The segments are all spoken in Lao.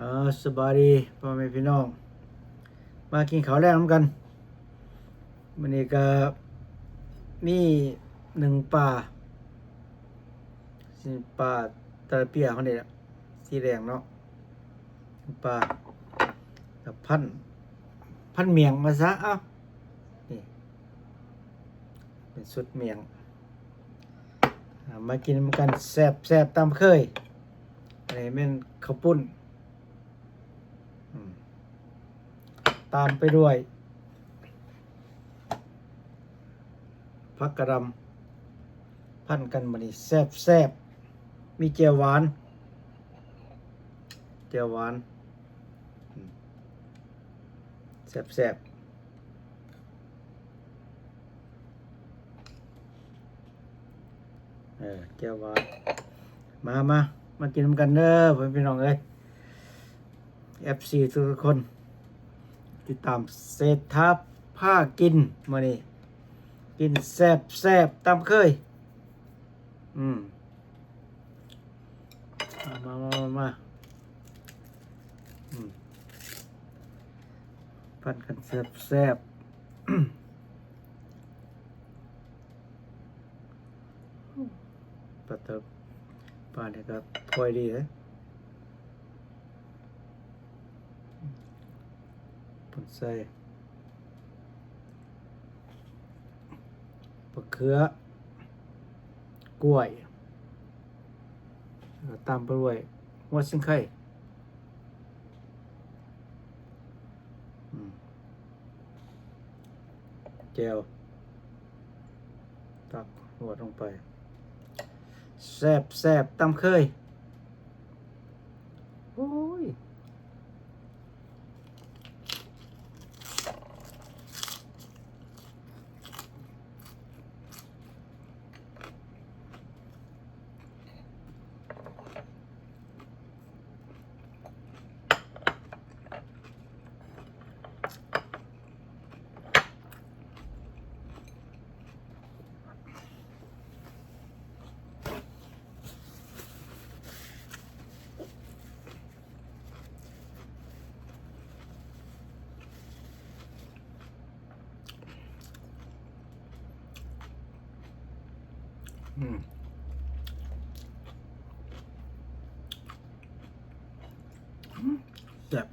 ເອີ ສະບາຍດີພໍ່ແມ່ພີ່ນ້ອງ ມາກິນເຂົ້າແລງນຳກັນ. ມື້ນີ້ກະມີໜຶ້ງປາ ຊິເປັນປາຕະລາເປຍເຮົານີ້ແຫຼະ ສີແດງເນາະ ໜຶ້ງປາ ກັບພັນ ພັນໝ້ຽງວ່າຊະ. ເອົ້າ ນີ້ເປັນຊຸດໝ້ຽງ ອາ ມາກິນນຳກັນ ແຊບໆ ຕາມເຄີຍ. ອັນນີ້ແມ່ນເຂົ້າປຸ້ນ ອືມ ຕາມໄປດ້ວຍຜັກກະດຳ ພັນກັນ ບາດນີ້ແຊບໆ ມີແຈ່ວຫວານ ແຈ່ວຫວານ ອືມ ແຊບໆ. ເອີ ແຈ່ວຫວານ ມາ ມາ ມາກິນນຳກັນເດີ ພໍ່ແມ່ພີ່ນ້ອງເອີຍ ເອັຟຊີທຸກໆຄົນ ຕິດຕາມເສດຖາພາກິນ ມື້ນີ້ກິນແຊບໆ ຕາມເຄີຍ. ອືມ ມາ ມາ ມາ ມາ ອືມ ພັນກັນແຊບໆ ປາເຕີ ປານີ້ກະພອຍດີເດ້ ເພິ່ນໃສ່ ບັກເຂືອ ກ້ວຍ ແລ້ວຕາມໄປດ້ວຍຫົວຊິງໄຄ ອືມ ແຈ່ວ ຕັກຮວດລົງໄປ ແຊບໆ ຕາມເຄີຍ. ໂອ້ຍ. ອືມ ອືມ ແຊບ.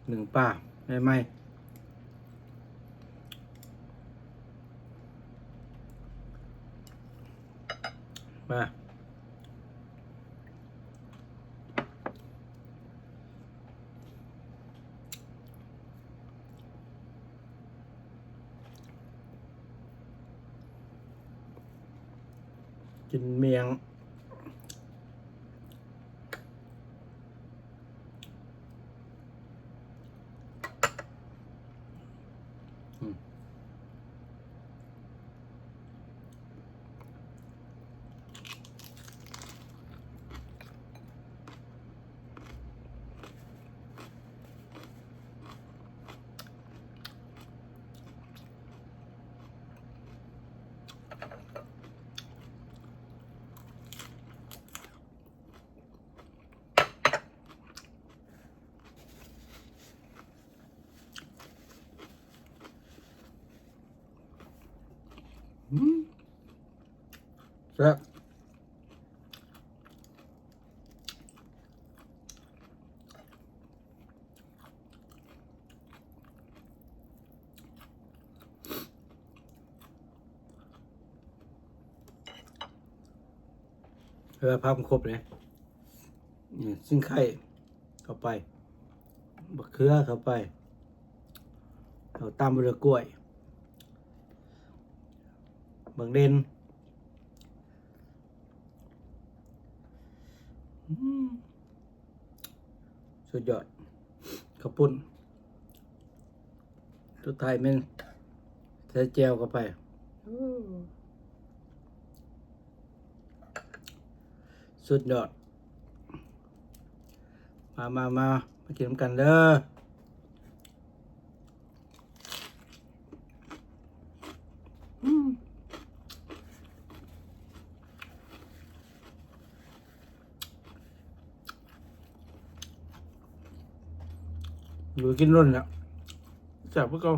ໜຶ້ງປາໃໝ່ໆ ມາ ກິນໝ້ຽງ. ອືມ ອືມ ແຊບ. ເອີ ຜັກມັນຄົບເດ້ ນີ້ ຊິງໄຄເຂົ້າໄປ ບັກເຂືອເຂົ້າໄປ ແລ້ວຕາມດ້ວຍກ້ວຍ ບັກເດັ່ນ ອືມ ສຸດຍອດ ເຂົ້າປຸ້ນ ສຸດທ້າຍແມ່ນໃສ່ແຈ່ວເຂົ້າໄປ ໂອ້ ສຸດຍອດ ມາ ມາ ມາ ມາກິນນຳກັນເດີ. ອືມ ຢູ່ກິນດົນແລ້ວ ແຊບຄືເກົ່າ.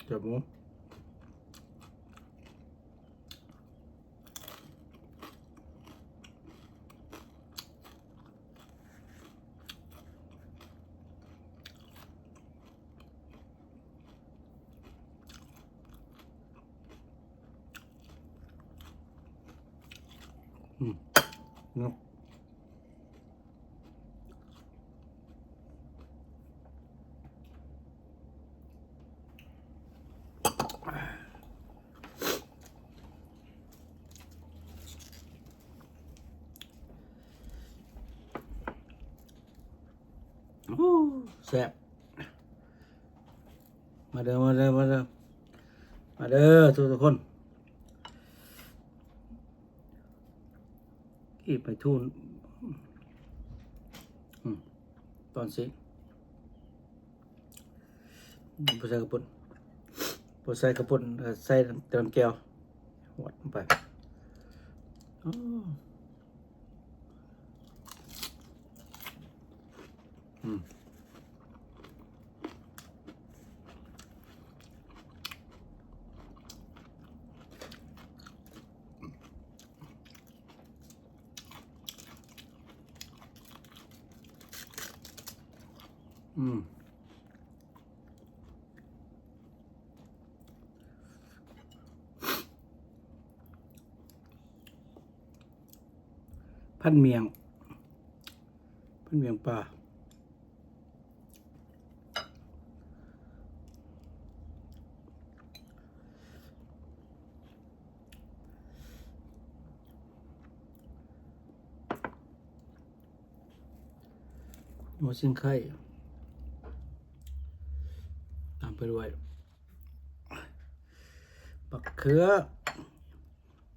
ແຊບບໍ່? ອືມ ເນາະ. ໂອ້ ແຊບ. ມາເດີ ມາເດີ ມາເດີ ມາເດີທຸກໆຄົນ. ກີບໄປທູນ ອືມ ຕອນຊີ້ ບໍ່ໃສ່ເຂົ້າປຸ້ນ ບໍ່ໃສ່ເຂົ້າປຸ້ນ ໃສ່ແຕ່ນ້ຳແຈ່ວ ຫວດລົງໄປ. ໂອ້ ອືມ ອືມ. ພັນໝ້ຽງ ພັນໝ້ຽງປາ. ຫົວຊິງໄຄ ຕາມໄປດ້ວຍບັກເຂືອ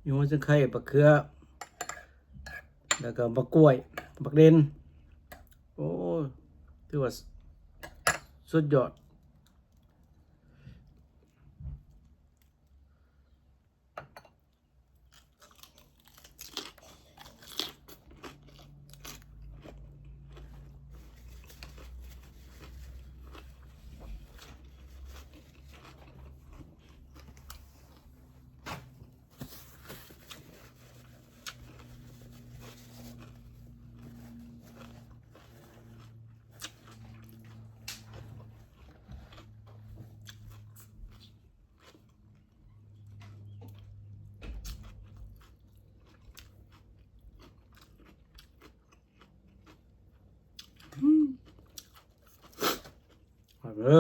ມີຫົວຊິງໄຄ ບັກເຂືອ ແລ້ວກໍບັກກ້ວຍ ບັກເດັ່ນ. ໂອ້ ຖືວ່າສຸດຍອດ. ອືມ ມາເດີ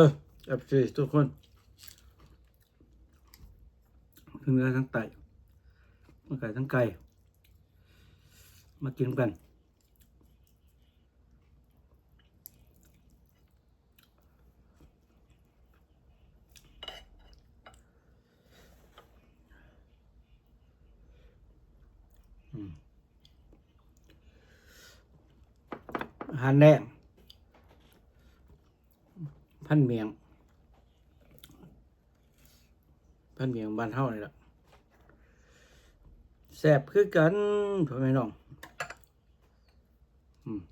ເອັຟຊີ ທຸກຄົນ ທັງເໜືອທັງໃຕ້ ທັງກາຍທັງໄກ ມາກິນນຳກັນ. ອືມ ອາຫານແລງ ພັນໝ້ຽງ ພັນໝ້ຽງບ້ານເຮົານີ້ລະ ແຊບຄືກັນ ພໍ່ແມ່ນ້ອງ. ອືມ. ອື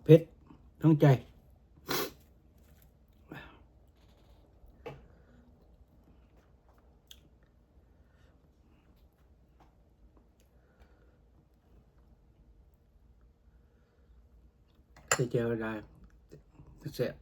ເຜັດທັງໃຈ. ໃສ່ແຈ່ວໄດ້ ແຊບ.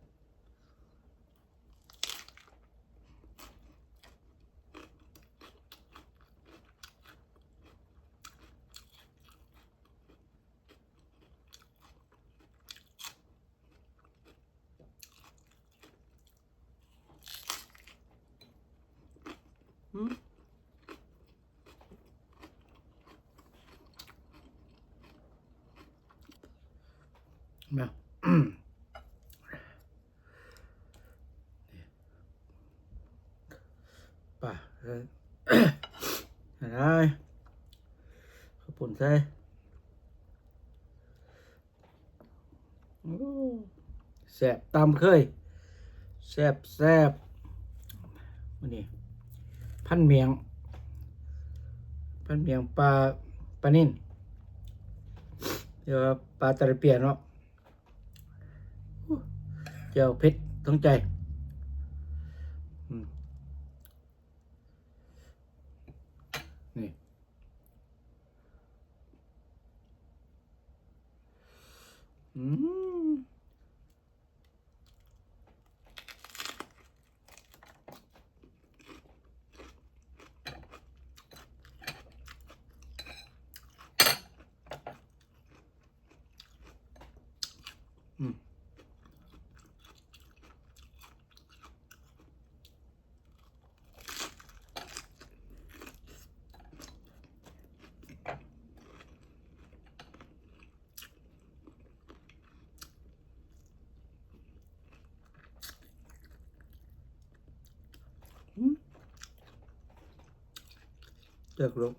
ປາ ເອີ ໄດ້ ເຂົ້າປຸ້ນໃສ່. ໂອ້ ແຊບຕາມເຄີຍ ແຊບໆ. ມື້ນີ້ພັນໝ້ຽງ ພັນໝ້ຽງປາ ປານິນ ຫຼືວ່າປາຕະລະເປຍເນາະ. ໂອ້ ແຈ່ວເຜັດທັງໃຈ. ອືມ ນີ້ ອືມ. ອືມ. ອືມ ແຊບໂລດ.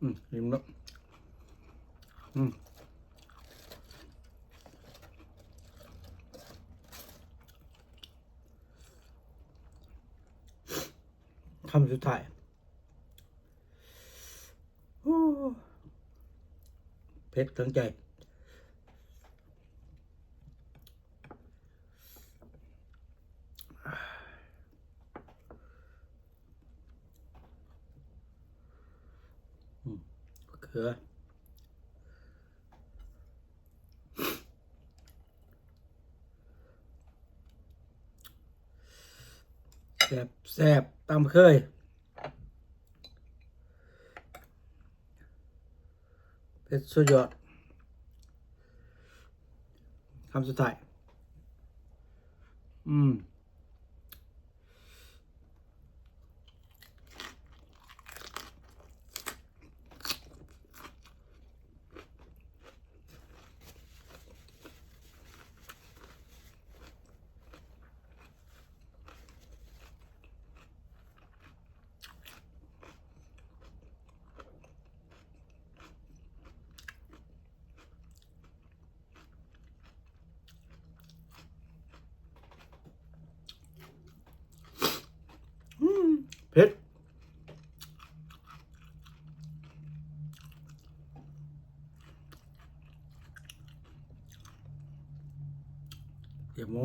ອືມ ອີ່ມແລ້ວ ອືມ ຄຳສຸດທ້າຍ. ໂອ້ ເຜັດເຖິງໃຈ. ອືມ ເກືອ ແຊບໆ ຕາມເຄີຍ. ເຜັດສຸດຍອດ. ຄຳສຸດທ້າຍ. ອືມ. ອືມ ເຜັດ. ເກັບໝູ.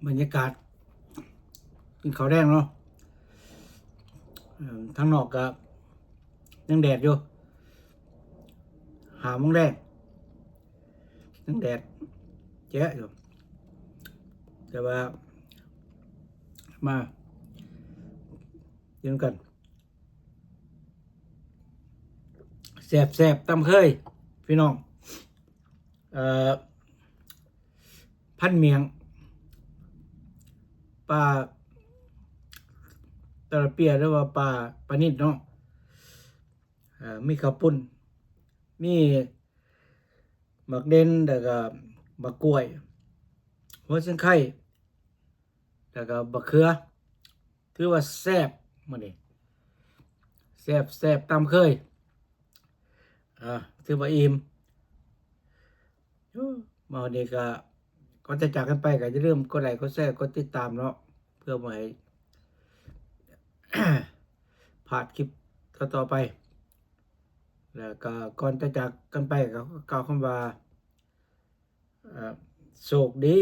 ບັນຍາກາດກິນເຂົ້າແລງເນາະ. ເອີ ທາງນອກກະຍັງແດດຢູ່ ຫ້າໂມງແລງ ຍັງແດດແຈະຢູ່ ແຕ່ວ່າມາກິນນຳກັນ. ແຊບໆ ຕາມເຄີຍ ພີ່ນ້ອງ. ເອີ ພັນໝ້ຽງ ປາຕະລະເປຍ ຫຼືວ່າປາ ປານິດເນາະ ເອີ ມີເຂົ້າປຸ້ນ ມີໝາກເດັ່ນ ແລ້ວກໍໝາກກ້ວຍ ຫົວຊິງໄຄ ແລ້ວກໍບັກເຂືອ ຖືວ່າແຊບມື້ນີ້ ແຊບ ແຊບຕາມເຄີຍ ເອີ ຖືວ່າອີ່ມ. ມາຮອດນີ້ກໍ ກ່ອນຈະຈາກກັນໄປ ກໍຢ່າລືມກົດໄລ ກົດແຊ ກົດຕິດຕາມເນາະ ເພື່ອບໍ່ໃຫ້ ພາດຄລິບຕໍ່ໆໄປ. ແລ້ວກໍກ່ອນຈະຈາກກັນໄປ ກໍກ່າວຄຳວ່າ ເອີ ໂຊກດີ